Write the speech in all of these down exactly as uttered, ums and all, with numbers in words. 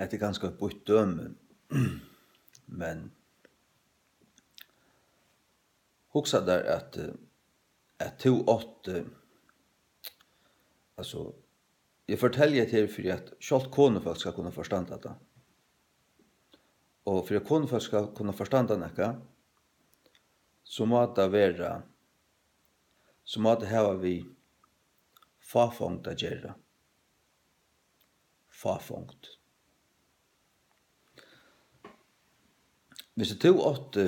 hetta er kanska eitt býtt dømi, men hugsa tær, at, eh, at tú átti, altso, eg fortelji hetta her, fyri at sjálvt konufólk skal kunna forstanda tað. Og fyri at konufólk skal kunna forstanda nakað, so má tað vera, so má tað hava við fáfongd at gera. Fáfongd. Hvis tú átti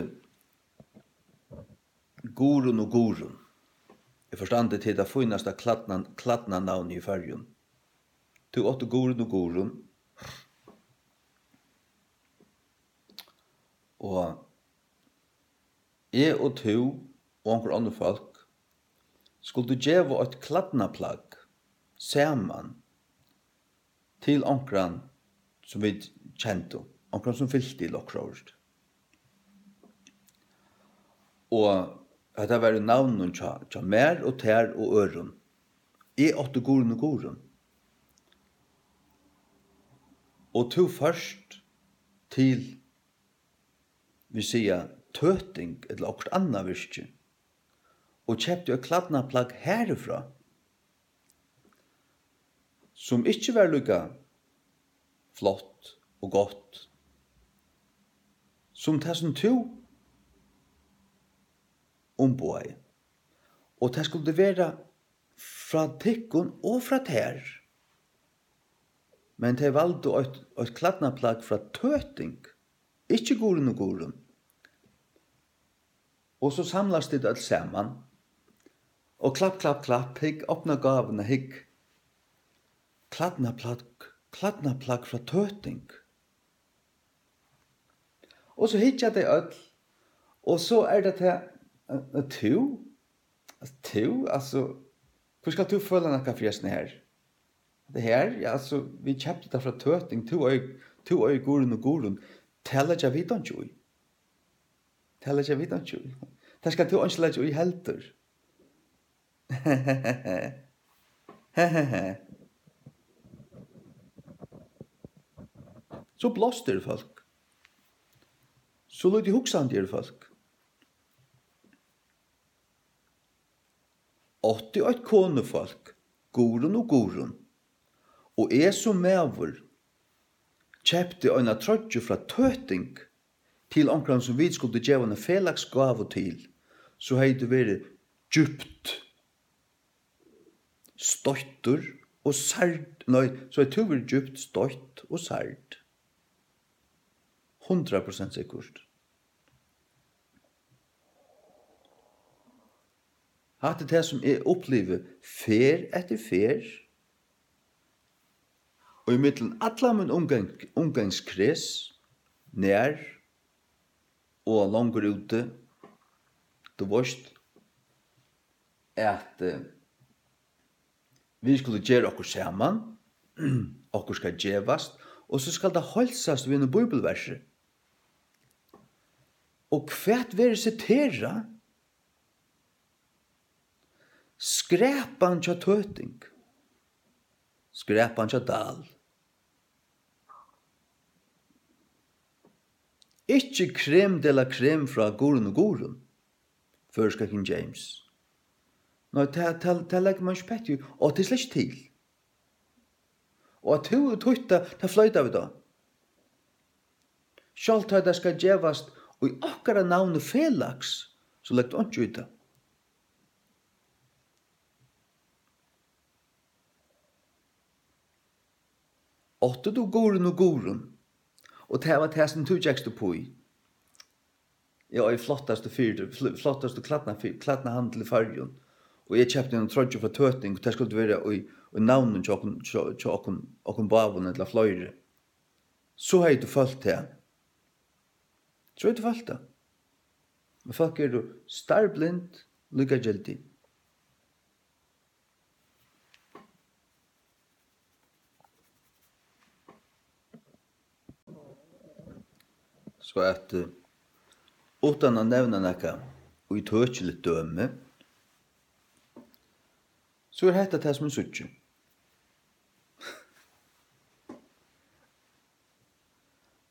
Guðrun og Guðrun, eg forstandi, tað er tað fínasta klædna-, klædnanavnið í Føroyum. Tú átti Guðrun og Guðrun, og eg og tú og onkur onnur fólk skuldu geva eitt klædnaplagg saman til onkran, sum vit kendu, onkran, sum fylti, ella okkurt sovorðið. Og hetta var í navninum hjá, hjá mær og tær og øðrum. Eg átti Guðrun og Guðrun. Og tú fórt til, vit siga, Tøting ella okkurt annað virki, og keypti eitt klædnaplagg harifrá, sum ikki var líka flott og gott sum tað, sum tú umboðaði. Og tað skuldi vera frá tykkum og frá tær. Men tey valdu eitt, eitt klædnaplagg frá Tøting, ikki Guðrun og Guðrun. Og so samlast tit øll saman. Og klapp, klapp, klapp, hygg, opna gávuna, hygg. Klædnaplagg, klædnaplagg frá Tøting. Og so hyggja tey øll, og so er tað tað, eh, tú, tú, altso, hví skalt tú føla nakað fyri hesum her? Hetta her, ja, altso, vit keyptu tað frá Tøting, tú eigur, tú eigur Guðrun og Guðrun, tað leggja vit einki í. Tað leggja vit einki í. Tað skalt tú einki leggja í heldur. So blást eru fólk. So lítið hugsandi eru fólk. Átti eitt konufólk, Guðrun og Guðrun, og eg sum maður keypti eina troyggju frá Tøting til onkran, sum vit skuldu geva eina felags gávu til, so hevði tú verið djúpt stoyttur og særd-, nei, so hevði tú verið djúpt stoytt og særd. Hundrað prosent sikkurt. Hatta er tað, sum eg upplivi ferð eftir ferð, og ímillum allan mín umgang-, umgangskrins, nær og longur úti, tú veitst, at, eh, vit skulu gera okkurt saman, okkurt skal gevast, og so skal tað heilsast við einum bíbliuversi. Og hvat verður siterað? Skrapan hjá Tøting. Skrapan hjá Dahl. Ikki crème de la crème frá Guðrun og Guðrun. Føroyska King James. Nei, tað, tað, tað leggur mann ikki petti í. Og tað er slett ikki til. Og at tú hevur týtt tað, tað floyta vit á. Sjálvt tá tað skal gevast í okkara navni felags, so legg tú einki í tað. Átti tú Guðrun og Guðrun, og tað var tað, sum tú gekst upp í. Eg eigi flottastu fyri-, fl-, flottastu klædna-, fy-, klædnahandil í Føroyum, og eg keypti eina troyggju frá Tøting, og tað skuldi vera í, í navninum hjá okkum, hjá, hjá okkum, okkum báðum ella fleiri. So hevði tú følt tað. So hevði tú følt tað. Men fólk eru starblind, líkagildig. So at, eh, uttan at nevna nakað ítøkiligt dømi, so er hetta tað, sum eg síggi.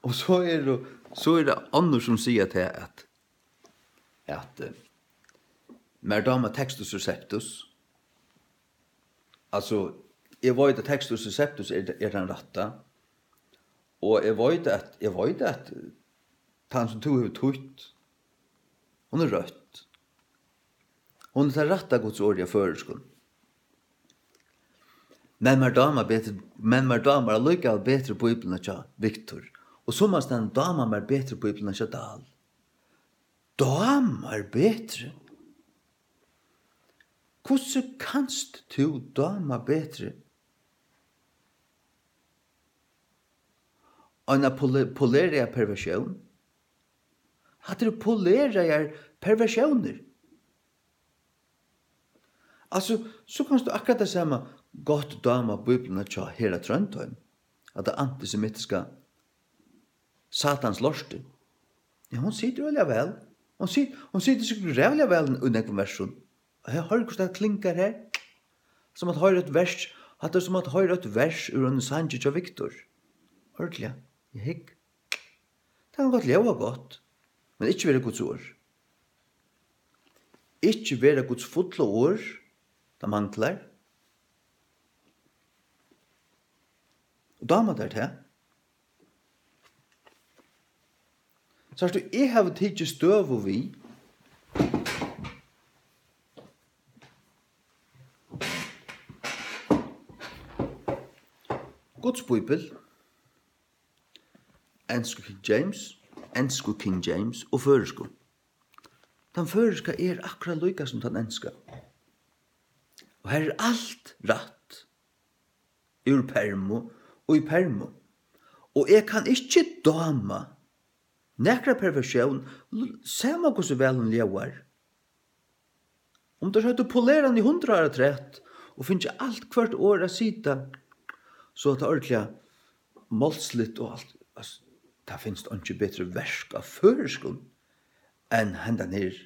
Og so eru, so eru onnur, sum siga tað, at, at, eh, mær dámar Textus Receptus. Altso, eg veit, at Textus Receptus er, er tann rætta, og eg veit, at, eg veit, at tann, sum tú hevur týtt, hon er røtt. Hon er tað rætta Guds orðið á føroyskum. Men mær dámar betri, men mær dámar allíkavæl betri Bíbliuna hjá Victor. Og summastaðni dámar mær betri Bíbliuna hjá Dahl. Dámar betri? Hvussu kanst tú dáma betri? Eina pole-, poleraða perversión? Hatta eru poleraðar perversiónir. Altso, so kanst tú akkurát tað sama gott dáma Bíbliuna hjá Hera Tróndheim, hatta antisemitiska Satans lortið. Ja, hon situr øgiliga væl. Hon sit-, hon situr sikkurt ræðuliga væl í nógvum versum. Her, hoyr, hvussu tað klingar her. Sum at hoyra eitt vers, hatta er sum at hoyra eitt vers úr einum sangi hjá Victor. Ordiliga. Eg hygg. Tað kann gott ljóða gott, men ikki vera Guds orð. Ikki vera Guds fulla orð, tað manglar. Og dámar tær tað? Sært tú, eg havi tikið støðu við Guds Bíbel, ensku King James, ensku King James og føroysku. Tann føroyska er akkurát líka sum tann enska. Og her er alt rætt. Úr permu og í permu. Og eg kann ikki dáma nakra perversión, l-, sama hvussu væl hon ljóðar. Um teir høvdu polerað hana í hundrað ár afturat og fingið alt hvørt orð at sita, so at tað ordiliga málsligt og alt, altso, tað finst einki betri verk á føroyskum enn hendan her.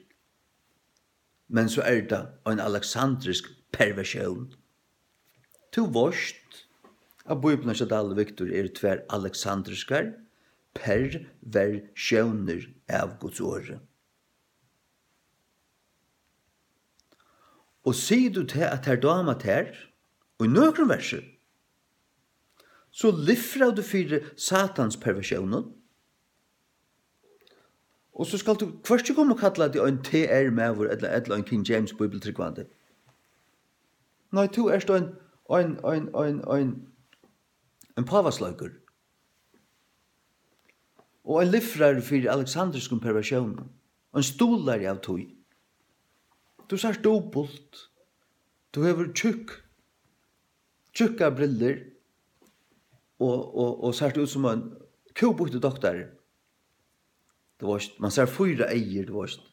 Men so er tað ein aleksandrisk perversión. Tú veitst, at Bíblian hjá Dahl og Victor eru tvær aleksandriskar perversiónir av Guds orði. Og sigur tú tað, at tær dámar tær í nøkrum versi, so lifrar tú fyri Satans perversiónum. Og so skalt tú hvørki koma og kalla teg ein T R-maður ella, ella ein King James bíbeltrúgvandi. Nei, tú ert ein, ein, ein, ein, ein, ein pávasleikur. Og ein lifrari fyri aleksandriskum perversiónum. Ein stuðlari av tí. Tú sært dupult. Tú hevur tjúkk, tjúkkar brillur og, og, og sært út sum ein kúbítur doktari. Tú veitst, mann sær fýra eygu, tú veitst.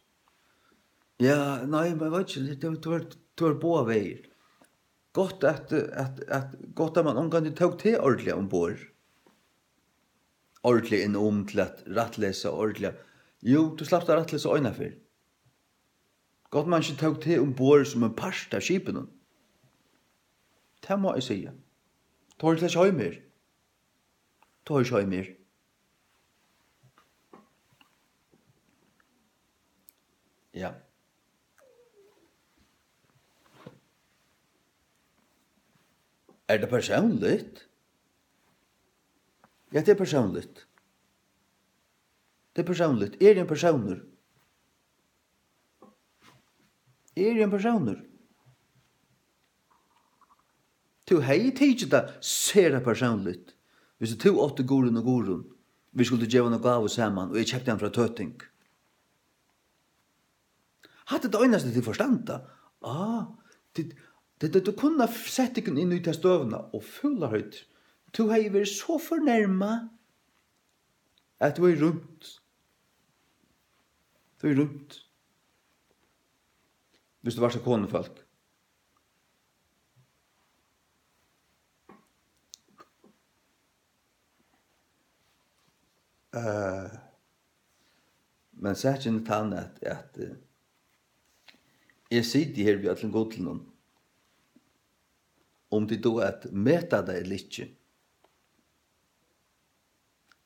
Ja, nei, men eg veit ikki, tú, tú ert, tú ert báðar vegir. Gott at, at, at, gott at mann ongantíð tók teg ordiliga umborð. Ordiliga inn um til at rættlesa ordiliga. Jú, tú slapst at rættlesa eina ferð. Gott mann ikki tók teg umborð sum ein part av skipinum. Tað má eg siga. Tú hoyrir slett ikki heima her. Tú hoyrir ikki heima her. Ja. Er tað persónligt? Ja, tað er persónligt. Tað er persónligt. Eg eri ein persónur. Eg eri ein persónur. Tú hevði tikið tað sera persónligt, viss tú átti Guðrun og Guðrun, vit skuldu geva eina gávu saman, og eg keypti hann frá Tøting. Hatta er tað einasta, tit forstanda. Ah, tit, tit, tit, tit kunnu sett tykkum inn í ta støðuna, og fúla høyt. Tú hevði verið so fornermað, at tú hevði rýmt. Tú hevði rýmt. Viss tú vart eitt konufólk. Eh, men sakin er tann, at, at, eh, eg siti her við øllum gullunum, um tit duga at meta tað ella ikki.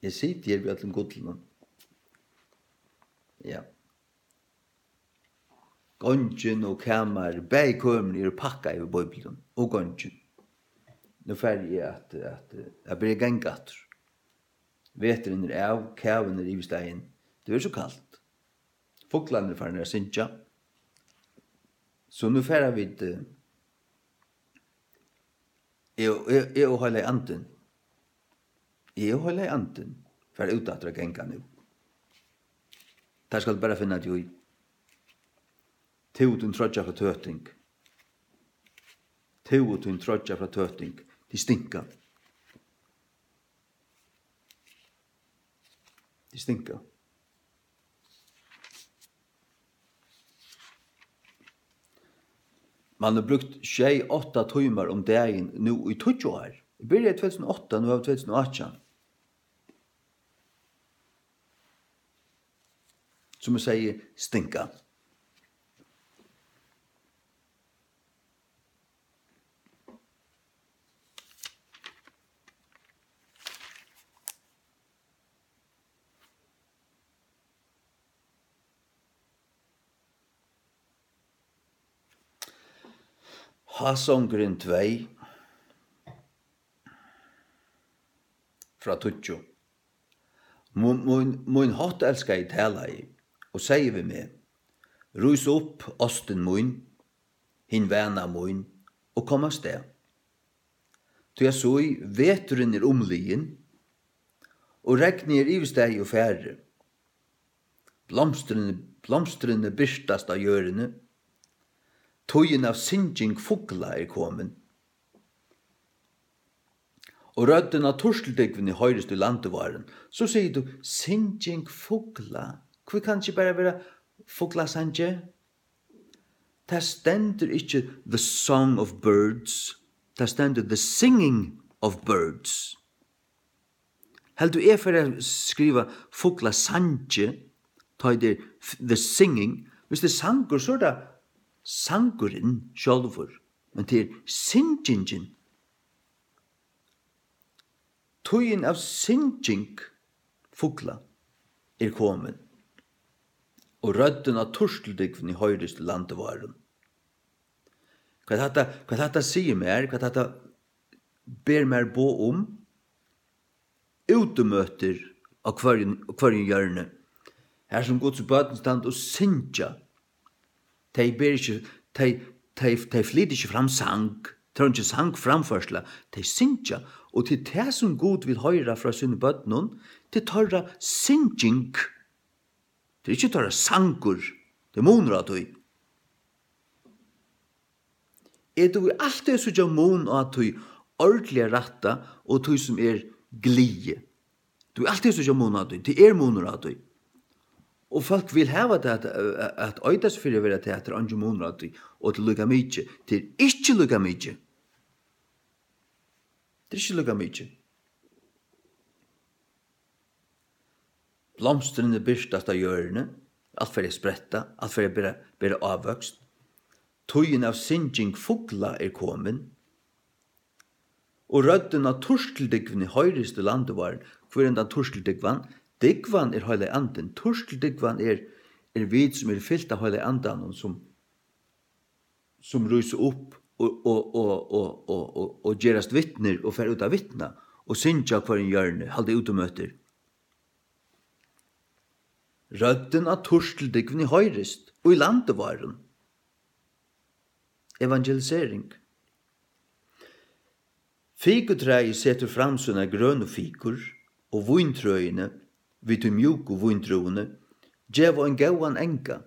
Eg siti her við øllum gullunum. Ja. Gongin og kamar, bæði kømrini eru pakkað við bíblium og gongin. Nú fari eg at, at, at byrja at ganga aftur. Veturin er av, kavin er yvirstaðin. Tað verður so kalt. Fuglarnir eru farnir at syngja. So nú fara vit, eh, eg, eg, eg og Heilagi Andin. Eg og Heilagi Andin fara út aftur at ganga nú. Tað skal bara finna teg í. Tú og tín troyggja frá Tøting. Tú og tín troyggja frá Tøting. Tit stinka. Tit stinka. Man hevur brúkt sjey, átta tímar um dagin nú í tíggju ár. Eg byrjaði í tvey túsund og átta, nú hava vit tvey túsund og átjan. Sum eg segði, stinka. Hásongurin tvey, frá tíggju. Mín, mín, mín háttelskaði talaði og segði við meg: Rís upp, ástin mín, hin vana mín, og kom avstað. Tí at síggj, veturin er umliðin, og regnið er yvirstaðið og farið. Blomstrini, blomstrini birtast á jørðini. Tíðin av synging fugla er komin. Og røddin av turtildúgvuni hoyrist í landavárum. So sigur tú, synging fugla. Hví kann ikki bara vera fuglasangi? Tað stendur ikki the song of birds. Tað stendur the singing of birds. Heldur eg fari at skriva fuglasangi, tá ið tað er f-, the singing? Hvis tað er sangur, so er tað sangurin sjálvur, men tað er syngingin. Tíðin av synging fugla er komin, og røddin av turtildúgvuni hoyrist í landavárum. Hvat hatta, hvat hatta sigur mær, hvat hatta ber mær boð um? Útimøtir á hvørjum, á hvørjum hjørni, har sum Guds børn standa og syngja. Tey ber ikki, tey, tey, tey flyta ikki fram sang, tað er eingin sangframførsla, tey syngja, og til tað sum Gud vil hoyra frá sínum børnum, til teirra synging. Tað er ikki teirra sangur, tað er munur á tí. Eg dugi altíð at síggja mun á tí ordiliga rætta og tí sum er gliðið. Tú er altíð at síggja mun á tí, tað er munur á tí. Og fólk vil hava tað at, at eita seg fyri at vera tað, at tað er eingin munur á tí, og tað er líka mikið. Tað er ikki líka mikið. Tað er ikki líka mikið. Blomstrini birtast á jørðini, alt fer at spretta, alt fer at bera, bera ávøkst. Tíðin av synging fugla er komin, og røddin av turtildúgvuni hoyrist í landavárum. Hvør er hendan turtildúgvan? Dúgvan er Heilagi Andin. Turtildúgvan er, er vit, sum eru fylt av Heilaga Andanum, sum, sum rísa upp og, og, og gerast vitnir og fara út at vitna og syngja á hvørjum hjørni, halda útimøtir. Røddin av turtildúgvuni hoyrist í landavárum. Evangelisering. Fikutræið setur fram sínar grønu fikur, og víntrøini við tí mjúku víndrúvuni geva ein góðan anga.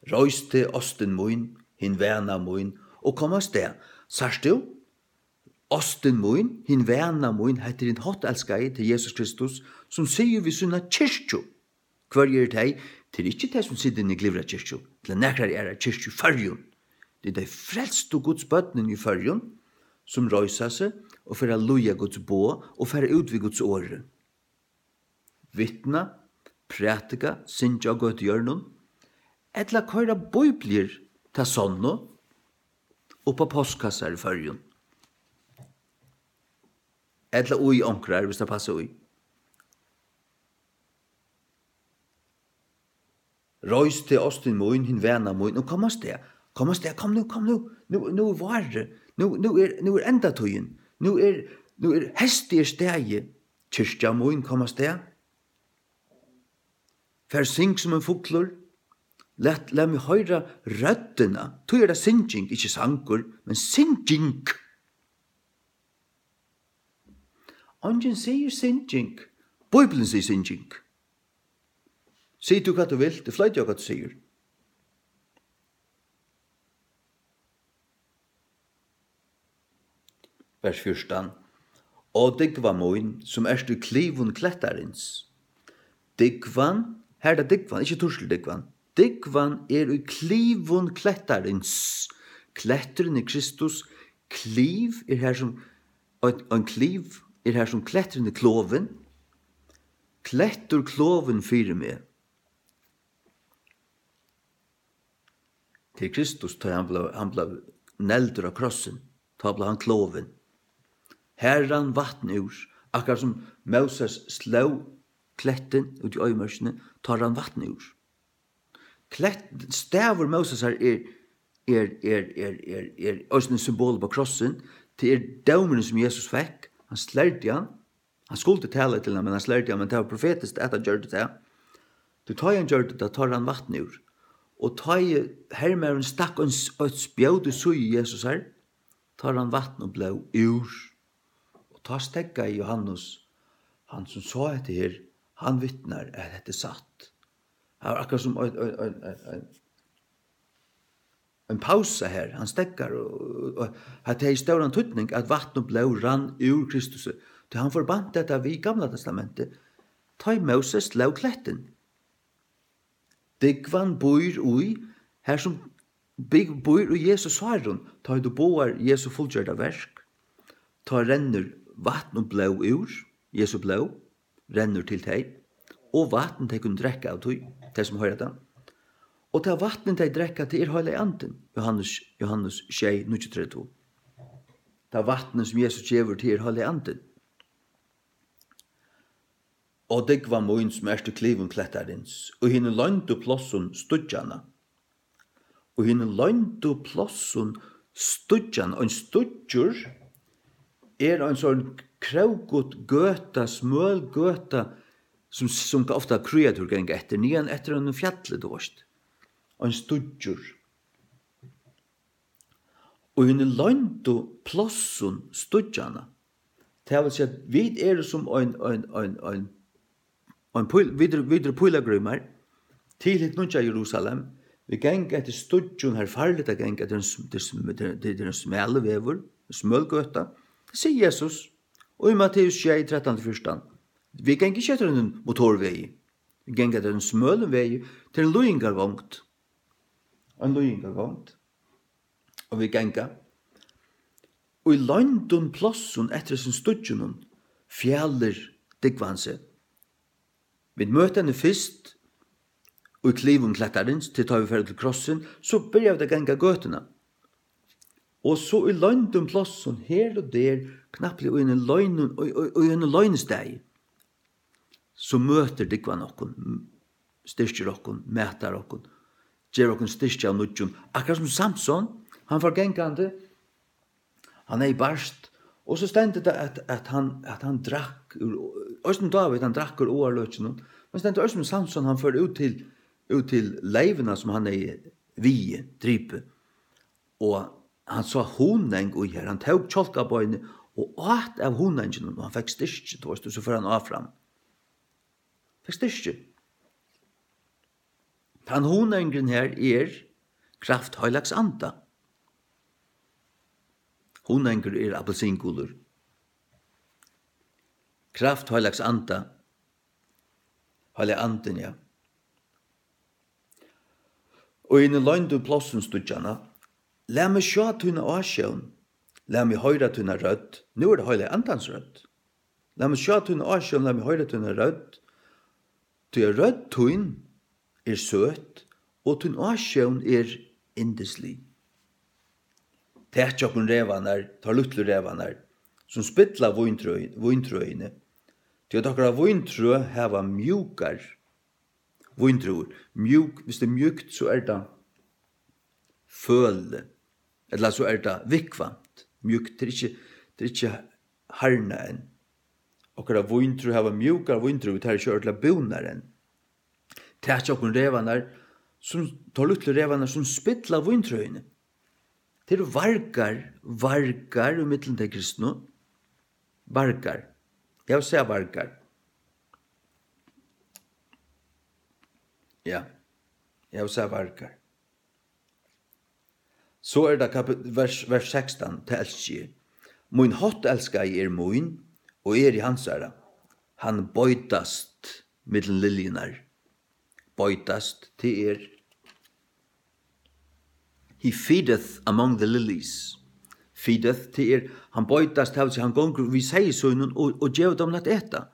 Reis teg, ástin mín, hin vana mín, og kom avstað. Sært tú? Ástin mín, hin vana mín, hetta er hin háttelskaði, tað er Jesus Kristus, sum sigur við sína kirkju. Hvørji eru tey? Tað er ikki tey, sum sita inni í Glyvra kirkju, ella nakrar aðrar kirkju í Føroyum. Tað er tey frelstu Guds børnini í Føroyum, sum reisa seg og fara at lýða Guds boð og fara út við Guds orði. Vitna, prædika, syngja á gøtuhjørnum, ella koyra bíbliur, tað sanna, upp á postkassar í Føroyum. Ella í onkrar, hvis tað passar í. Reis teg, ástin mín, hin vana mín, og kom avstað. Kom avstað, kom nú, kom nú. Nú, nú er várið. Nú, nú er, nú er endatíðin. Nú er, nú er heystið er staðið. Kirkja mín, kom avstað. Far, syng sum ein fuglur. Lat, lat meg hoyra røddina. Tí er tað synging, ikki sangur, men synging. Eingin sigur synging. Bíblian sigur synging. Sig tú hvat tú vilt, eg fleiti á hvat tú sigur. Vers fjúrtan. Ó dúgva mín, sum ert í klivum klettarins. Dúgvan, her er tað dúgvan, ikki turtildúgvan. Dúgvan er í klivum klettarins. Kletturin er Kristus. Kliv er her sum, ein, ein kliv er her sum kletturin er klovin. Klettur klovin fyri meg. Til Kristus, tá hann bleiv, hann bleiv negldur á krossin, tá bleiv hann klovin. Har rann vatn úr, akkurát sum Móses sló klettin úti í oyðimørkini, tá rann vatn úr. Klett, stavur Mósesar er, er, er, er, er, er eisini symbol á krossin. Tað er dómurin, sum Jesus fekk. Hann slærdi hann. Hann skuldi tala til hann, men hann slærdi hann, men tað var profetiskt, at hann gjørdi tað. Tí tá hann gjørdi tað, tá rann vatn úr. Og tá ið hermaðurin stakk ein s-, eitt spjót í síðu Jesusar, tá rann vatn og blóð úr. Og tá steðgaði Jóhannes, hann sum sá hetta her, hann vitnar, at hetta er satt. Hann var akkurát sum ein, ein, ein, ein, ein ein pausa her, hann steðgar, og, og, og at tað hevði stóran týdning, at vatn og blóð rann úr Kristusi, tí hann forbandt hetta við Gamla Testamentið, tá ið Móses sló klettin. Dúgvan býr í, har sum byg-, býr í Jesu sárum, tá ið tú boðar Jesu fullgjørda verk, tá rennur vatn og blóð úr Jesu blóð, rennur til tey, og vatn tey kunnu drekka av tí, tey sum hoyra tað. Og tað vatnið tey drekka, tað er Heilagi Andin, Jóhannes, Jóhannes sjey, níggjuogtretivu. Tað vatnið, sum Jesus gevur, tað er Heilagi Andin. Ó dúgva mín, sum ert í klivum klettarins, og hinum loyndu plássum stíggjanna. Og hinum loyndu plássum stíggjan, ein stíggjur er ein sånn krókut gøta, smøl gøta, sum, sum ofta kríatúr ganga eftir, niðan eftir einum fjalli, tú veist. Ein stíggjur. Og hinum loyndu plássum stíggjanna. Tað vil siga, at vit eru sum ein, ein, ein, ein, ein píl-, vit eru, vit eru pílagrímar til hitt nýggja Jerusalem. Vit ganga eftir stíggjum, har er farligt at ganga, tað er ein sm-, tað er sm-, tað er, tað er ein smalur vegur, ein smøl gøta. Tað sigur Jesus, og í Matteus sjey, trettan til fjúrtan. Vit ganga ikki eftir einum motorvegi. Vit ganga eftir einum smølum vegi, tað er ein líðingargongd. Ein líðingargongd. Og vit ganga. Og í loyndum plássum eftir hesum stíggjunum fjalar dúgvan seg. Vit møta henni fyrst í klivum klettarins, til tá vit fara til krossin, so byrja vit at ganga gøtuna. Og so í loyndum plássum, her og der, knappliga í einum loynum, í, í, í einum loynistaði, so møtir dúgvan okkum, styrkir okkum, mætir okkum, ger okkum styrki av nýggjum. Akkurát sum Samson, hann fór gangandi, hann hevði barst, og so stendur tað, at, at hann, at hann drakk úr, eisini Dávid, hann drakk úr áarløkinum, men stendur eisini um Samson, hann fór út til, út til leyvuna, sum hann hevði vigið, dripið, og hann sá hunang í har, hann tók kjálkabeinið og át av hunanginum, og hann fekk styrki, tú veist, og so fór hann áfram. Fekk styrki. Tann hunangurin her er kraft Heilags Anda. Hunangur er appilsingulur. Kraft Heilags Anda. Heilagi Andin, ja. Og í hinum loyndu plássum stíggjanna, lat meg sjá tína ásjón, lat meg hoyra tína rødd. Nú er tað Heilaga Andans rødd. Lat meg sjá tína ásjón, lat meg hoyra tína rødd. Tí at rødd tín er søt, og tín ásjón er yndislig. Tak okkum revarnar, teir lítlu revarnar, sum spilla víntrø-, víntrøini, tí at okkara víntrø hava mjúkar víndrúvur. Mjúk, hvis tað er mjúkt, so er tað følið, ella so er tað viðkvæmt. Mjúkt, tað er ikki, tað er ikki harðnað enn. Okkara víntrø hava mjúkar víndrúvur, tær eru ikki ordiliga búnar enn. Takið okkum revarnar, sum, teir lítlu revarnar, sum spilla víntrøini. Tað eru vargar, vargar í millum tey kristnu. Vargar. Eg havi sæð vargar. Ja, eg havi sæð vargar. So er tað kapi-, vers, vers sekstan, tað elski eg. Mín háttelskaði er mín, og eg eri hansara. Hann beitast millum liljurnar. Beitast, tað er, he feedeth among the lilies. Feedeth, tað er, hann beitast, tað vil siga, hann gongur við seyði sínum og, og gevur teimum at eta.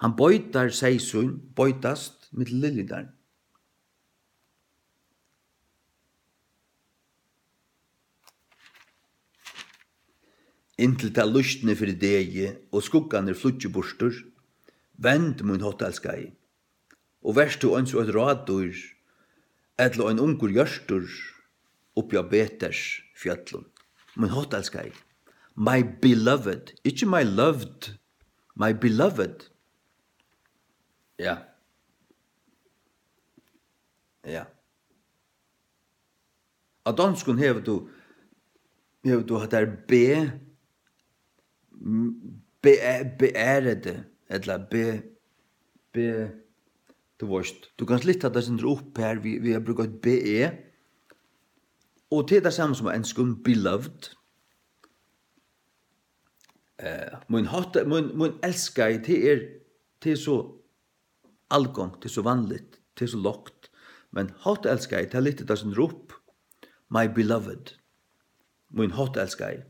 Hann beitar seyð sín, beitast millum liljurnar. Inntil tað lýsni fyri degi og skuggarnir flýggja burtur, vend, mín háttelskaði, og vert tú eins og eitt rádýr, ella ein ungur jørtur uppi á Beters fjøllum. Mín háttelskaði, my beloved, ikki my loved, my beloved. Ja. Ja. Á donskum hevur tú, hevur tú hatta her be, be, beærede, ella be, be, tú veist, tú kanst lyfta tað sindur upp her við, við at brúka eitt be, og tað er tað sama sum á enskum, beloved. Eh, mín hátt-, mín, mín elskaði, tað er, tað er so algongt, tað er so vanligt, tað er so lágt. Men háttelskaði, tað lyftir tað sindur upp. My beloved. Mín háttelskaði.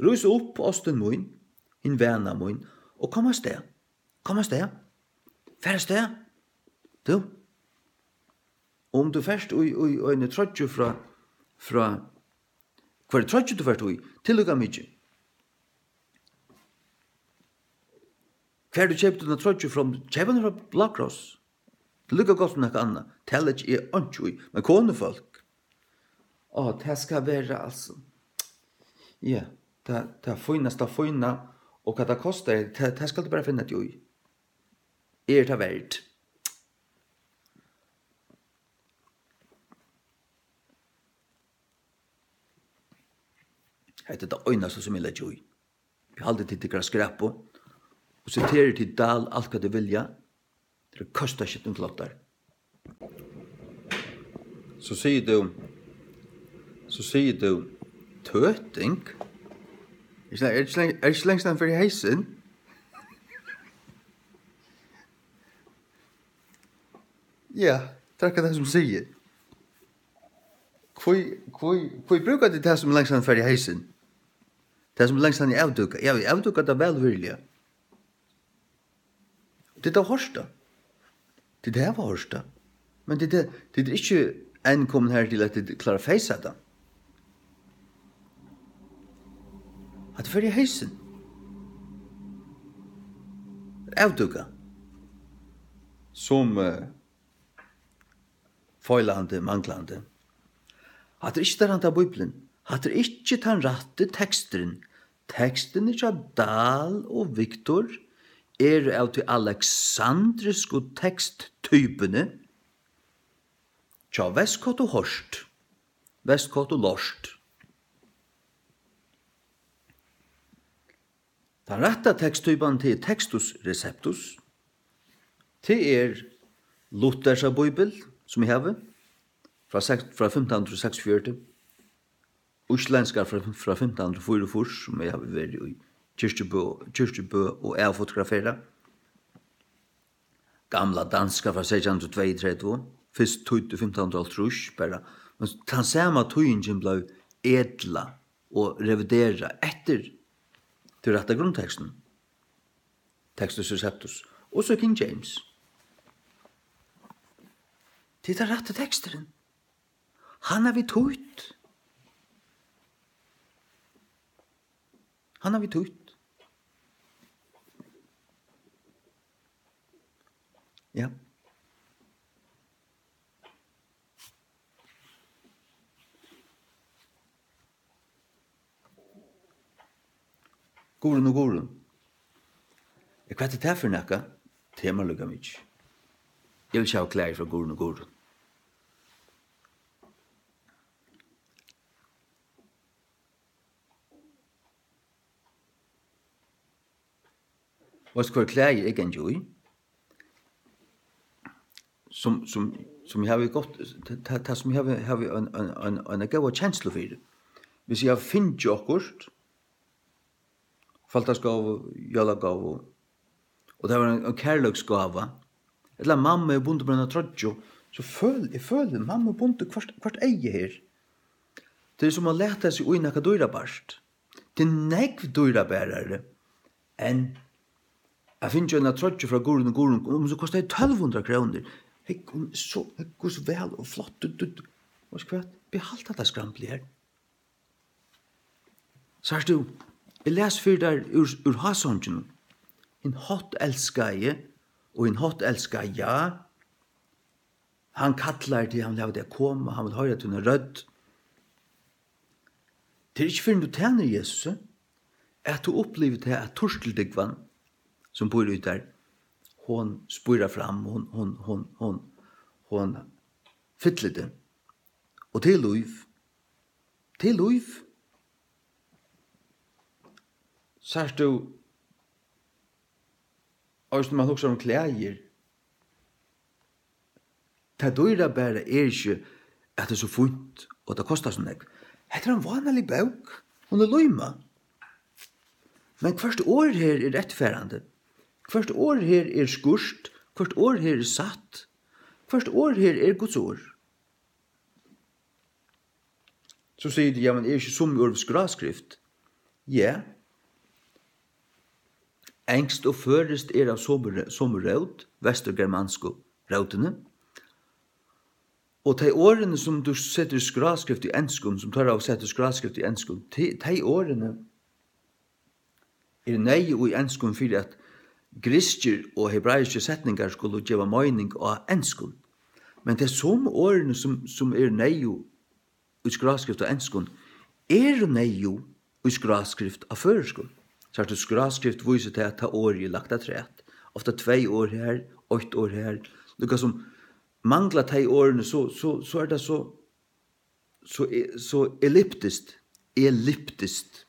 Rís upp, ástin mín, hin vana mín, og kom avstað. Kom avstað. Far avstað. Tú. Og um tú fert í, í, í eini troyggju frá, frá, hvørji troyggju tú fert í, tað er líka mikið. Hvar tú keypir tína troyggju frá, keyp hana frá Blackrose. Tað er líka gott sum nakað annað. Tað leggi eg einki í. Men konufólk, á, tað skal vera, altso. Ja, tað, tað fínasta fína, og hvat tað kostar, tað, tað skal tú bara finna teg í. Er tað verd? Hetta er tað einasta, sum eg leggi í. Eg haldi, tit tykkara skræpu, og siteri tit Dahl alt, hvat tit vilja. Tað er kostaskittum klottar. So sigur tú, so sigur tú, tøting? Er ikki, er ikki, er ikki lengst hann fer í heysin? Ja, tað er akkurát tað sum sigur. Hví, hví, hví brúka tit tað sum lengst hann fer í heysin? Tað sum lengst hann er avdúkað. Ja, eg avdúkar tað væl og virðiliga. Tit hava hoyrt tað. Tit hava hoyrt tað. Men tit, tit eru ikki enn komin her til, at tit klára at feysa tað. Hatta fer í heysin. Avdúka. Sum, eh, feilandi, manglandi. Hatta er ikki tann rætta Bíblian. Hatta er ikki tann rætti teksturin. Tekstirnir hjá Dahl og Victor eru av tí aleksandrisku teksttypuni hjá Westcott og Hort. Westcott og Lort. Tann rætta teksttypan, tað er Textus Receptus. Tað er Luthersa bíbel, sum eg havi, frá seks-, frá fimtan hundrað og seksogfjøruti. Íslendskar frá, frá fimtan hundrað og fýraogfýrs, sum eg havi verið í kirkjubø, kirkjubø og avfotograferað. Gamla danska frá seytjan hundrað og tveyogtretivu, fyrst týdd í fimtan hundrað og hálvtrýss bara, men tann sama týðingin bleiv edlað og reviderað eftir tí rætta grundtekstinum, Textus Receptus, og so King James. Tað er tann rætti teksturin. Hann hava vit týtt. Hann hava vit týtt. Ja. Guðrun og Guðrun. Ja, hvat er tað fyri nakað? Tað er mær líka mikið. Eg vil ikki hava klæðir frá Guðrun og Guðrun. Veitst, hvør klæði eg gangi í? Sum, sum, sum eg havi gott, ta-, ta-, tað sum eg havi, havi ein, ein, ein, eina góða kenslu fyri. Hvis eg havi fingið okkurt, faldagsgávu, jólagávu, og tað var ein, ein kærleiksgáva, ella mamma hevur bundið mær eina troyggju, so føl-, eg føli, mamma hevur bundið hvørt, hvørt eyga her. Tað er sum at lata seg í nakað dýrabært. Tað er nógv dýrabarari enn at fingið eina troyggju frá Guðrun og Guðrun, um, sum kostaði tólv hundrað krónur. Hey, hon er so, hey, hvussu væl og flott, du, du, du. Veitst hvat? Behald hatta skramblið her. Sært tú, eg les fyri tær úr, úr Hásonginum. Hin háttelskaði og hin háttelskaða, hann kallar teg, hann vil hava teg at koma, hann vil hoyra tína rødd. Tað er ikki fyrr enn tú tænir Jesusi, at tú upplivir tað, at turtildúgvan, sum býr í tær, hon spírar fram, hon, hon, hon, hon, hon fyllir teg. Og tað er lív. Tað er lív. Sært tú, eisini man hugsar um klæðir, tað dýrabara er ikki, at tað er so fínt, og tað kostar so nógv. Hetta er ein vánalig bók. Hon er límað. Men hvørt orð her er eftirfarandi. Hvørt orð her er skýrt. Hvørt orð her er satt. Hvørt orð her er Guds orð. So sigur tú, "Ja, men er ikki summi orð við skráskrift?" Ja. Enskt og føroyskt er av somu rø-, somu rót, vesturgermansku rótini. Og tey orðini, sum tú setur í skráskrift í enskum, sum teir hava sett í skráskrift í enskum, te-, tey orðini eru neyðug í enskum fyri, at grikskir og hebraiskir setningar skulu geva meining á enskum. Men tey somu orðini, sum, sum eru neyðug í skráskrift á enskum, eru neyðug í skráskrift á føroyskum. Sært tú, skráskrift vísir tað, at tað orðið er lagt afturat. Ofta tvey orð her, eitt orð her. Líka sum mangla tey orðini, so, so, so er tað so, so e-, so elliptiskt, elliptiskt.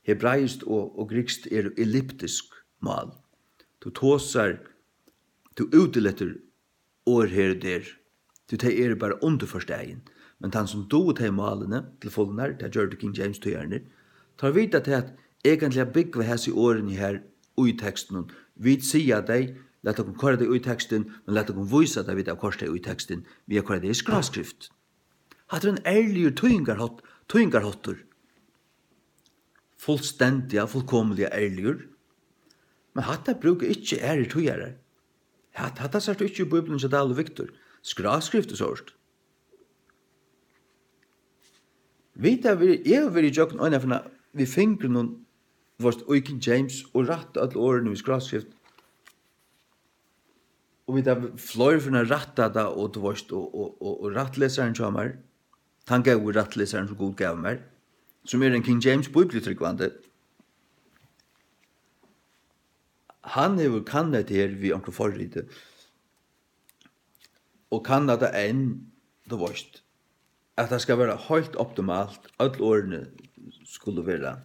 Hebraiskt og, og grikskt eru elliptisk mál. Tú tosar, tú útiletur orð her og der, tí tey eru bara undirforstaðin. Men tann sum dugir tey málini til fulnar, tað gjørdu King James týðararnir, teir vita tað, at eigentliga búgva hesi orðini her í tekstinum. Vit siga tey, lat okkum koyra tey í tekstin, men lat okkum vísa tað, vit hava koyrt tey í tekstin, við at koyra tey í skráskrift. Hatta er ein ærligur týðingarhátt-, týðingarháttur. Fullstendiga, fullkomiliga ærligur. Men hatta brúka ikki aðrir týðarar. Hatta, hatta sært tú ikki í Bíbliuni hjá Dahl og Victor. Skráskrift og sovorðið. Vit hava verið, eg havi verið ígjøgnum eina ferð við fingrinum, veitst, í King James og rætta øll orðini við skráskrift. Og vit hava fleiri ferðir rættað tað, og tú veitst, og, og, og, og rættlesarin hjá mær, tann góði rættlesarin, sum Gud gav mær, sum er ein King James bíbliutrúgvandi, hann hevur kannað hetta her við onkrum forriti, og kannað tað enn, tú veitst, at tað skal vera heilt optimalt, øll orðini skulu vera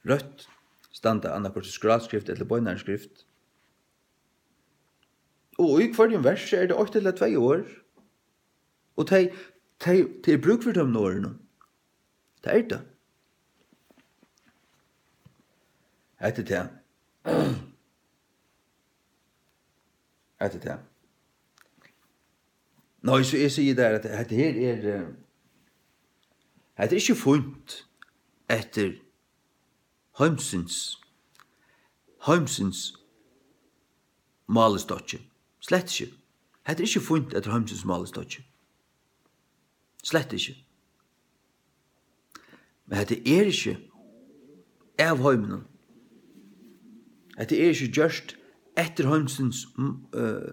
røtt, standa annaðhvørt í skráskrift ella beinari skrift. Og í hvørjum versi er tað eitt ella tvey orð. Og tey, tey, tey er brúk fyri teimum orðunum. Tað er tað. Hetta er tað. Hetta er tað. Nei, so eg sigi tær, at hetta her er, eh, hetta er ikki fínt eftir heimsins, heimsins málistokki. Slett ikki. Hetta er ikki fínt eftir heimsins málistokki. Slett ikki. Men hetta er ikki av heiminum. Hetta er ikki gjørt eftir heimsins, mm, eh,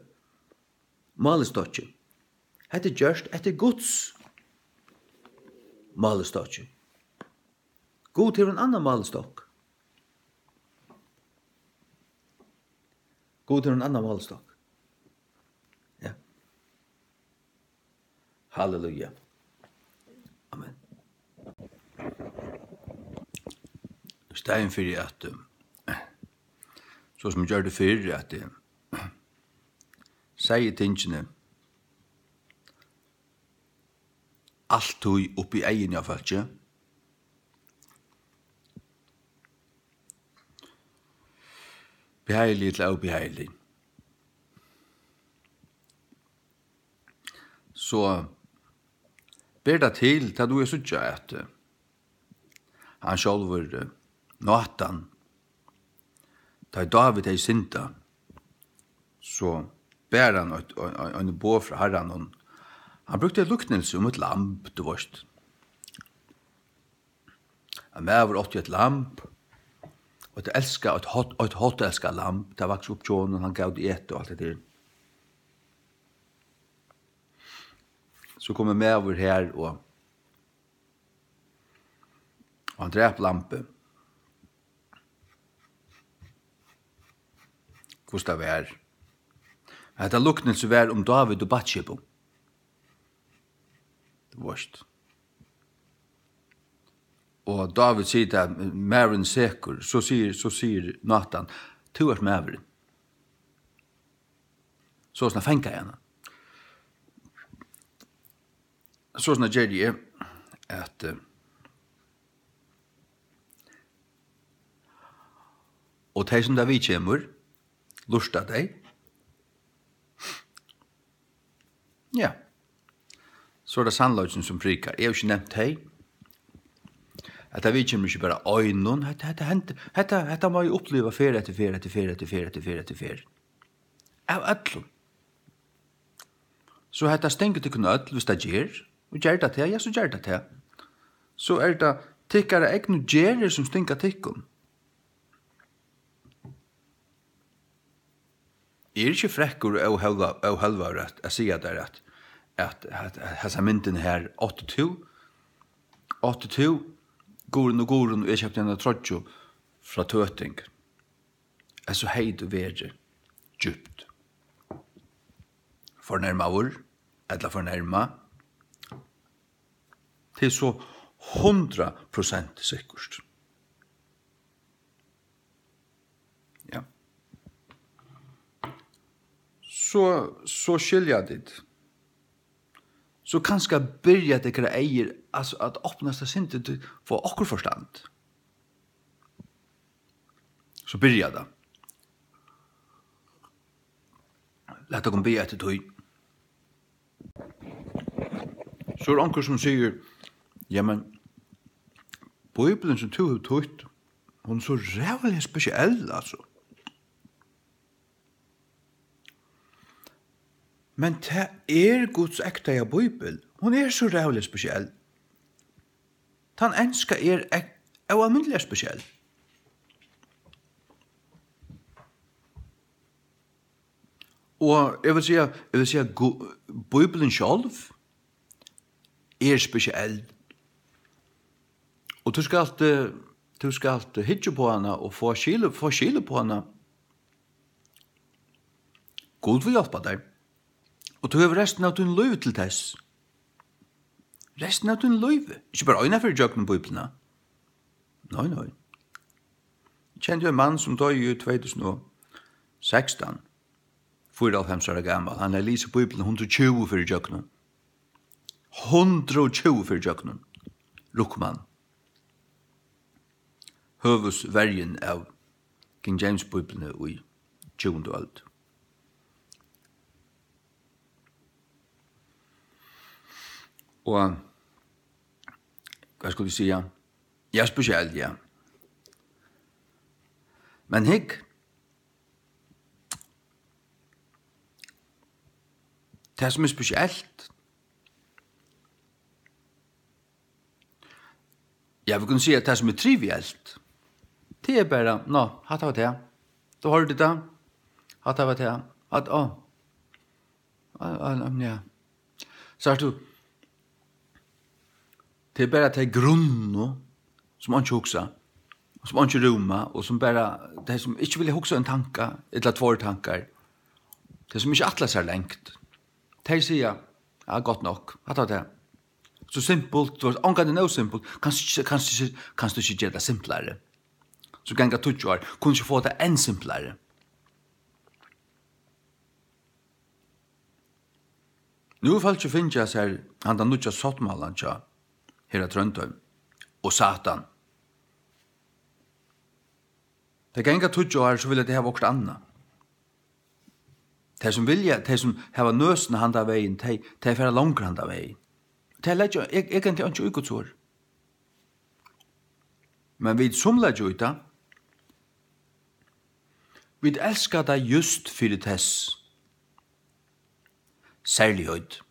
málistokki. Hetta er gjørt eftir Guds málistokki. Gud hevur ein annan málistokk. Gud hevur ein annan málistokk. Ja. Halleluja. Amen. Í staðin fyri at, eh, so sum eg gjørdi fyrr, at, eh, segði tingini altíð upp í eyguni á fólki, behageligt ella óbehageligt, so ber tað til, tá tú ert síggja, at, eh, hann sjálvur, eh, Natan, tá ið Dávid hevði syndað, so bar hann eitt, ein, ein, ein boð frá Harranum. Hann brúkti eitt líknilsi um eitt lamb, tú veist. Ein maður átti eitt lamb, og eitt elskað, eitt hátt, eitt hátt elskað lamb. Tað vaks upp hjá honum, hann gav tí eta og alt hetta her. So kom ein maður har, og, og hann drap lambið. Hvussu tað var. Hetta líknilsi var um Dávid og Batsheba. Tú veist. Og Dávid sigur tað, maðurin sekur, so sigur, so sigur Natan, tú ert maðurin. So snart fangaði hann. So snart gerði eg, at, eh, og tey, sum tað viðkemur, lurta tey. Ja. So er tað sannleikin, sum prikar. Eg havi ikki nevnt tey. Hetta viðkemur ikki bara einum. Hetta, hetta hendir, hetta, hetta má eg uppliva ferð eftir ferð eftir ferð eftir ferð eftir ferð eftir ferð. Av øllum. So hetta stingur tykkum øll, viss tað ger. Og ger tað tað, ja, so ger tað tað. So er tað tykkara egnu gerðir, sum stinga tykkum. Eg eri ikki frekkur og óhøvla-, óhølvaður at, at siga tær, at, at, at, at hasa myndina her átti tú, átti tú, Guðrun og Guðrun, og eg keypti eina troyggju frá Tøting. At so hevði tú verið djúpt fornærmaður ella fornærmað. Tað er so hundrað prosent sikkurt. Ja. So, so skilja tit. So kanska byrja tykkara eygu, altso, at opnast eitt sindur, tit fáa okkurt forstand. So byrjar tað. Lat okkum biðja eftir tí. So er onkur, sum sigur, "Jamen, Bíblian, sum tú hevur týtt, hon er so ræðuliga spesiell, altso." Men tað er Guds ektaða Bíbel. Hon er so ræðuliga spesiell. Tann enska er ek-, óalmindiliga spesiell. Og eg vil siga, eg vil siga, Gu-, Bíblian sjálv er spesiell. Og tú skalt, eh, tú skalt hyggja upp á hana og fáa skil, fáa skil upp á hana. Gud vil hjálpa tær. Og tú hevur restina av tínum lívi til tess. Restina av tínum lívi. Ikki bara eina ferð ígjøgnum Bíbliuna. Nei, nei. Eg kendi ein mann, sum doyði í tvey túsund og sekstan, fýraoghálvfems ára gamal. Hann hevði lisið Bíbliuna hundrað og tjúgu ferðir ígjøgnum. Hundrað og tjúgu ferðir ígjøgnum. Ruckmann. Høvuðsverjin av King James Bíbliuni í tjúgundu øld. Og, hvat skuldi eg siga? Ja, spesielt, ja. Men hygg, tað, sum er spesielt, ja, vit kunnu siga, at tað, sum er trivielt, tað er bara, ná, hatta var tað. Tú hoyrdi tað. Hatta var tað. Hatta, á. Ja, ja, ja, ja. Sært tú, tað er bara tey grunnu, sum einki hugsa, sum einki rúma, og sum bara, tey sum ikki vilja hugsa ein tanka, ella tveir tankar, tey sum ikki ætla sær langt, tey siga, ja, gott nokk, hatta var tað. So simpult, tú veist, ongantíð nóg simpult, kanst ikki, kanst ikki, kanst tú ikki gera tað simplari? So ganga tíggju ár, kunnu ikki fáa tað enn simplari? Nú er fólkið fingið at sær handan nýggja sáttmálan hjá herra Tróndheim og Satan. Tað ganga tíggju ár, so vilja tey hava okkurt annað. Tey sum vilja, tey sum hava nøsina handan vegin, tey, tey fara longur handan vegin. Tey leggja eg-, eigentliga einki í Guds orð. Men vit sum leggja í tað, vit elska tað júst fyri tess serligheit.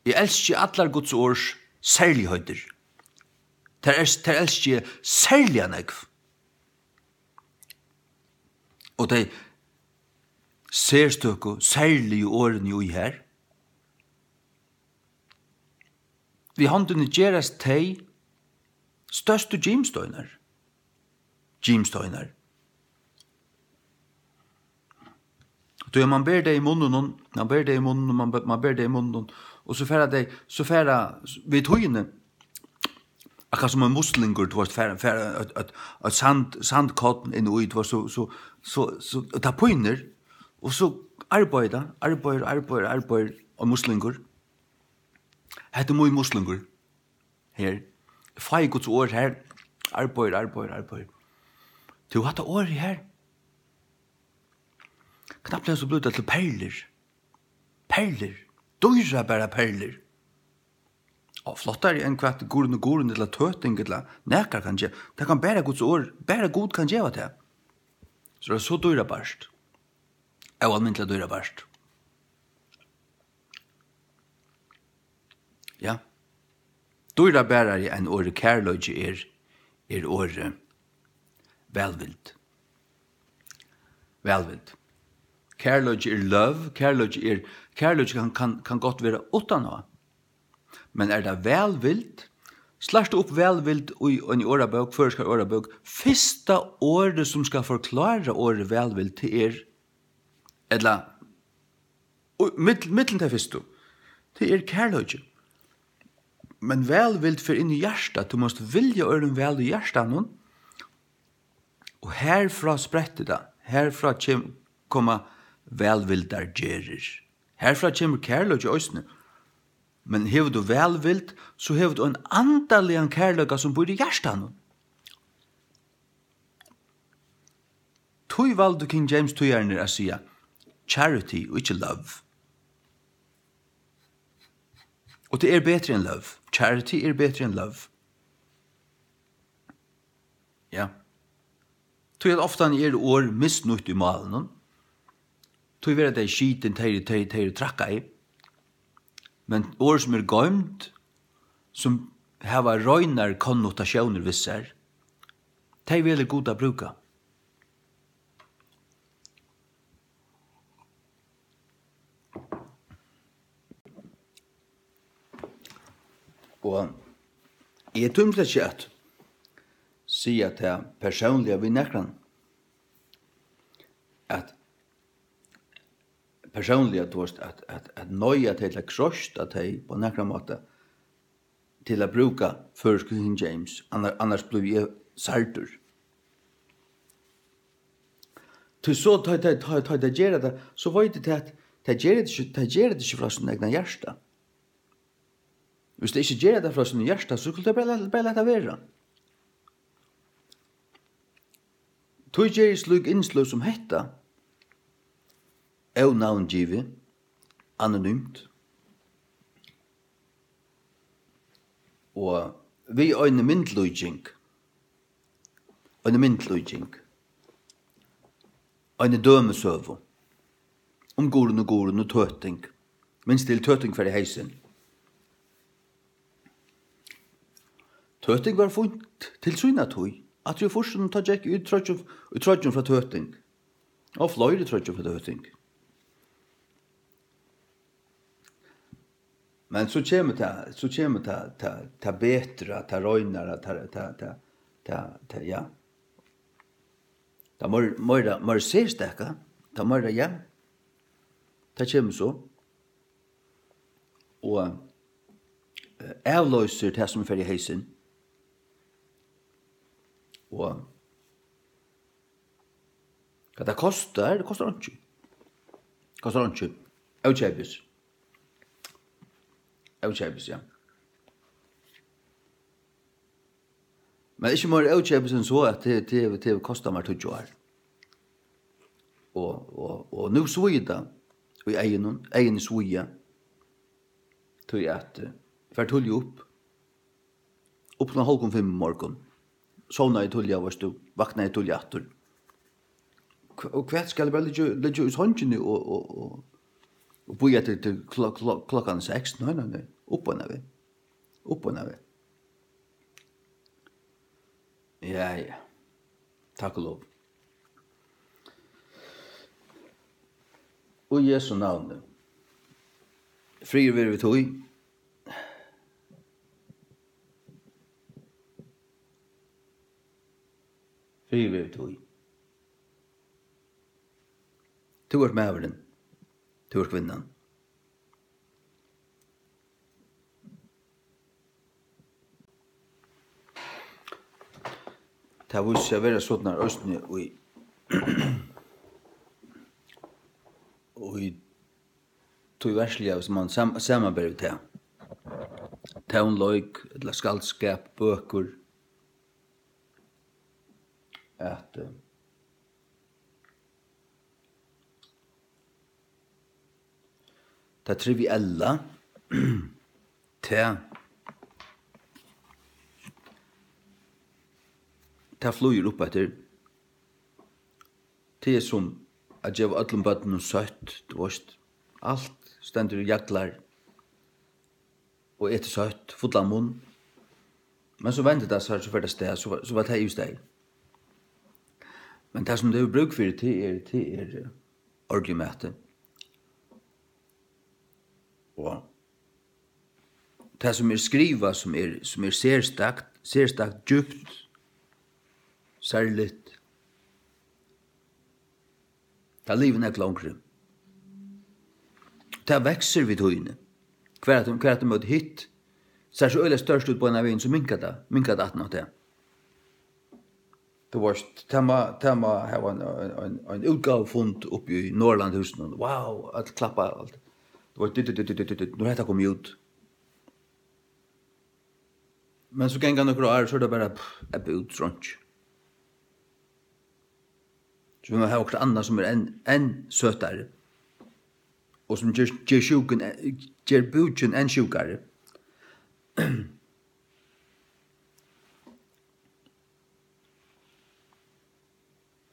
Eg elski allar Guds orðs serligheitir. Tær els-, tær elski eg serliga nógv. Og tey serstøku, serligu orðini í har. Við hondini gerast tey størstu gimsteinar. Gimsteinar. Tí at man ber tey í munninum, man ber tey í munninum, man ber, man ber tey í munninum, og so fara tey, so fara við tíðini, akkurát sum ein muslingur, tú veist, fara, fara eitt, eitt, eitt sand, sandkorn inn í, tú veist, so, so, so, so, og tað pínir, og so arbeiðir tað, arbeiðir, arbeiðir, arbeiðir, og muslingur. Hetta er mín muslingur. Her. Fái Guds orð her. Arbeiðir, arbeiðir, arbeiðir. Tú, hatta orðið her. Knappliga so blívur tað til perlur. Perlur. Dýrabærar perlur. Og flottari enn hvat gurin og gurin ella tøting ella nakar kann geva. Tað kann bara Guds orð, bara Gud kann geva tað. So er tað so dýrabært. Óalmindiliga dýrabært. Ja. Dýrabærari enn orðið kærleiki er, er orðið vælvild. Vælvild. Kærleiki er love, kærleiki er, kærleiki kann, kann, kann gott vera uttan á. Men er tað vælvild? Slært tú upp vælvild í eini orðabók, føroyskari orðabók, fyrsta orðið sum skal forklára orðið vælvild, tað er, ella, og mill-, millum tey fyrstu, tað er kærleiki. Men vælvild fer inn í hjartað, tú mást vilja øðrum væl í hjartanum, og herfrá sprettur tað, herfrá kem-, koma vælvildargerðir. Herfrá kemur kærleiki eisini. Men hevur tú vælvild, so hevur tú ein andaligan kærleika, sum býr í hjartanum. Tí valdu King James týðararnir at siga charity og ikki love. Og tað er betri enn love. Charity er betri enn love. Ja. Tí at ofta eru orð misnýtt í málinum. Tí verða tey skitin, tey eru, tey, tey eru trakkaði. Men orð sum eru goymd, sum hava reinar konnotatiónir við sær, tey velur Gud at brúka. Og eg tími slett ikki at siga tað persónliga við nakran, at persónliga, tú veist, at, at, at noyða tey til at kroysta tey á nakran máta til at brúka føroysku King James, annar, annars blívi eg særdur. Tí so, tá, tá, tá, tá tey gera tað, so veit eg tað, at tey gera tað ikki, tey gera tað ikki frá sínum egna hjarta. Viss tey ikki gera tað frá sínum hjarta, so skulu tey bara, bara lata vera. Tí geri eg slík innsløg sum hetta, ónavngivið, anonymt, og við eini myndlíking, eini myndlíking, eini dømisøgu um Guðrun og Guðrun og tøting. Minst til tøting fer í heysin. Tøting var fínt til sína tíð. Aftur í fýrsunum, tá gekk í troyggjum, í troyggjum frá tøting. Og fleiri troyggjur frá tøting. Men so kemur tað, so kemur tað, tað, tað betra, tað reinara, tað, tað, tað, tað, tað, ja. Tað meir-, meira, meira serstaka, tað meira, ja. Tað kemur so. Og, eh, avloysir tað, sum fer í heysin. Og hvat tað kostar, tað kostar einki. Kostar einki. Ókeypis. Ókeypis, ja. Men ikki meir ókeypis enn so, at tað, tað, tað hevur kostað mær tíggju ár. Og, og, og nú svíður tað í eygunum, eyguni svíða. Tí at, eh, fari tíðliga upp, upp klokkan hálvgum fimm í morgun. Sovnaði tíðliga, veitst tú, vaknaði tíðliga aftur. Hv-, og hvat skal eg bara liggja, liggja í songini og, og, og, og bíða til, til klo-, klo-, klokkan seks? Nei, nei, nei. Upp og av. Upp og av. Ja, ja. Takk og lov. Í Jesu navni. Friður veri við tí. Friður veri við tí. Tú ert maðurin. Tú ert kvinnan. Tað vísir seg at vera sovorðið eisini í, í tí verðsliga, hvis mann sam-, samanber við tað. Tónleik, ella skaldskap, bøkur. At, eh, tað triviella, tað, tað flýgur upp eftir. Tað er sum at geva øllum børnum søtt, tú veitst, alt stendur og jaglar og etur søtt, fullan munn. Men so vendir tað sær, so fer tað avstað, so, so var tað yvirstaðið. Men tað, sum tað hevur brúk fyri, tað er, tað er, eh, ordiligur matur. Og tað, sum er skrivað, sum er, sum er serstakt, serstakt djúpt, serligt, tað livir nógv longri. Tað veksur við tíðini. Hvar at, hvar at móti hitt sær so øgiliga stórt út beinan vegin, so minkar tað, minkar tað aftan á tað. Tú veitst, tað má, tað má hava ein, ein, ein, ein útgávufund uppi í Norðurlandahúsinum. Wow, øll klappa, alt. Tú veitst, dit, dit, dit, nú er hetta komið út. Men so ganga nøkur ár, so er tað bara, pff, ebba út, so einki. So vil man hava okkurt annað, sum er enn, enn søtari, og sum ger, ger sjúkin, ger búkin enn sjúkari.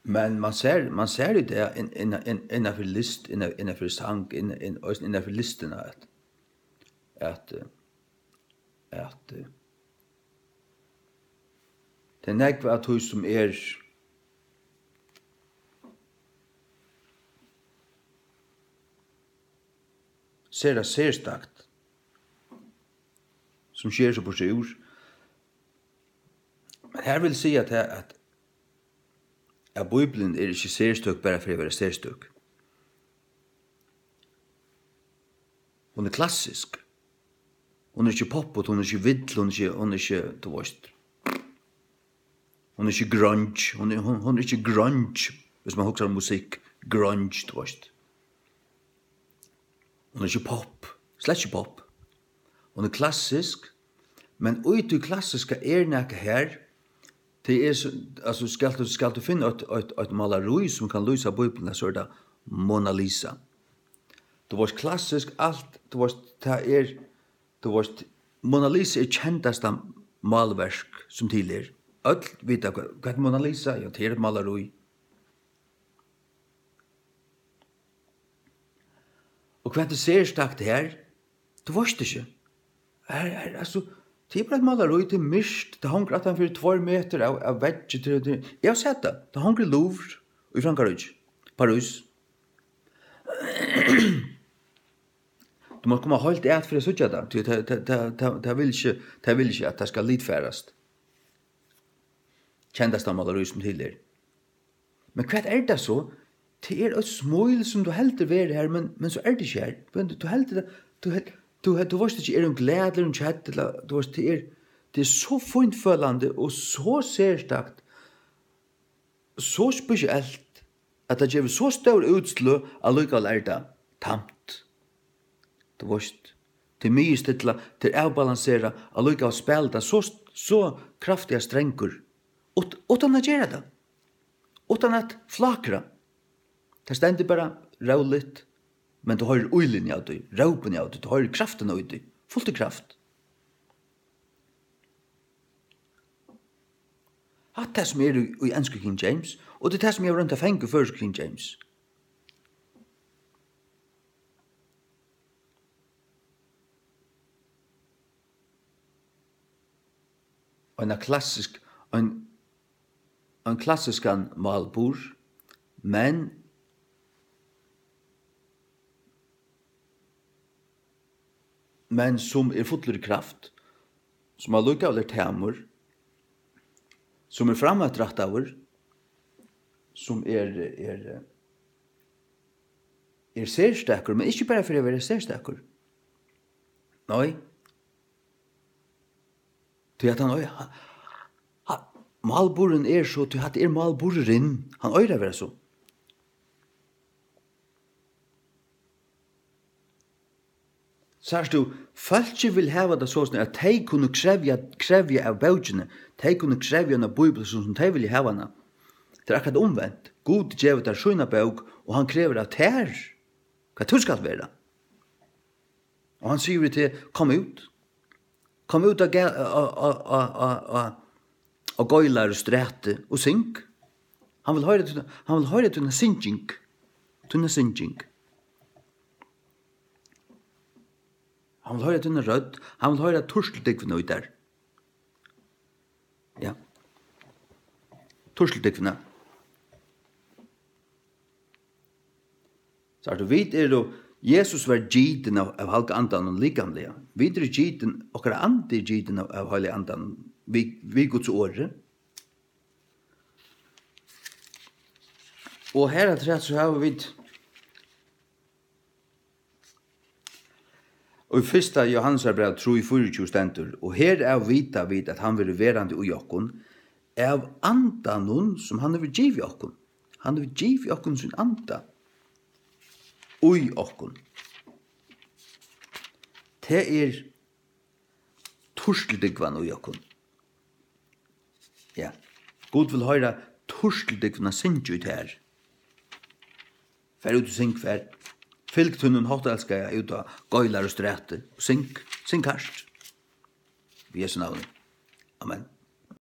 Men man sær, man sær í dag inn-, inn-, inn-, innanfyri list, innan-, innanfyri sang, inn-, inn-, eisini innanfyri listina, at, at, eh, at, eh, tað er nógv av tí, sum er sera serstakt, sum sker seg burtur úr. Men her vil siga tað, at, at Bíblian er ikki serstøk bara fyri at vera serstøk. Hon er klassisk. Hon er ikki popput, hon er ikki vill, hon er ikki, hon er ikki, tú veitst. Hon er ikki grunge, hon er, hon, hon er ikki grunge, hvis man hugsar um musikk, grunge, tú veitst. Hon er ikki pop, slett ikki pop. Hon er klassisk, men í tí klassiska er nakað her, tað er so, altso, skalt tú, skalt tú finna eitt, eitt, eitt málarí, sum kann lýsa Bíbliuna, so er tað Mona Lisa. Tú veitst, klassisk, alt, tú veitst, tað er, tú veitst, Mona Lisa er kendasta málverk, sum til er. Øll vita, hvat, hvat er Mona Lisa? Ja, tað er eitt málarí. Og hvat er serstakt her? Tú veitst ikki. Her, her, altso, tað er bara eitt málarí, tað er myrkt, tað hongur aftan fyri tveir metrar av, av veggi, tað, tað, eg havi sæð tað, tað hongur í Louvre í Frankaríki, París. Tú mást koma heilt at fyri at síggja tað, tí tað, tað, tað, tað, tað vil ikki, tað vil ikki, at tað skal litfarast. Kendasta málarí sum til er. Men hvat er tað so? Tað er eitt smíl, sum tú heldur verður har, men, men so er tað ikki har. Men tú heldur tað, tú hel-, tú hel-, tú veitst ikki, er hon glað, ella er hon kedd, ella, tú veitst, tað er, tað er so fínfølandi og so serstakt, so spesielt, at tað gevur so stór útsløg, allíkavæl er tað tamt. Tú veitst, tað er miðjustilla, tað er avbalanserað, allíkavæl spælir tað so, so kraftiga strangur, ut-, uttan at gera tað, uttan at flákra. Tað stendur bara róligt, men tú hoyrir ílitini av tí, rópini av tí, tú hoyrir kraftina í tí, fult í kraft. Hatta er tað, sum er í, í ensku King James, og tað er tað, sum eg havi roynt at fanga í føroysku King James. Eina klassisk, ein, ein klassiskan málburð, men men sum er fullur í kraft, sum allíkavæl er tamur, sum er frameftirættaður, sum er, er, er serstakur, men ikki bara fyri at vera serstakur. Nei. Tí at hann, hann, hann, málburðurin er so, tí hatta er málburðurin, hann eigur at vera so. Sært tú, fólkið vil hava tað soleiðis, at tey kunnu krevja, krevja av bókini, tey kunnu krevja eina bíbel, sum, sum tey vilja hava hana. Tað er akkurát umvent. Gud gevur tær sína bók, og hann krevur av tær, hvat tú skalt vera. Og hann sigur við teg: "Kom út. Kom út á ga-, á, á Geilar og Stræti og syng." Hann vil hoyra tína, hann vil hoyra tína synging. Tína synging. Hann vil hoyra tína rødd. Hann vil hoyra turtildúgvuna í tær. Ja. Turtildúgvuna. Sært tú, vit eru, Jesus var gitin av, av Heilaga Andanum likamliga. Vit eru gitin, okkara andi er gitin av, av Heilaga Andanum, við, við Guds orði. Og her afturat so hava vit, og í fyrsta Jóhannesarbræv trý fýraogtjúgu stendur: "Og herav vita vit, at hann verður verandi í okkum, av andanum, sum hann hevur givið okkum." Hann hevur givið okkum sín anda í okkum. Tað er turtildúgvan í okkum. Ja. Gud vil hoyra turtildúgvuna syngja í tær. Far út og syng, far. Fylg tínum háttelskaða út á Geilar og Stræti og syng, syng hart. Í Jesu navni. Amen.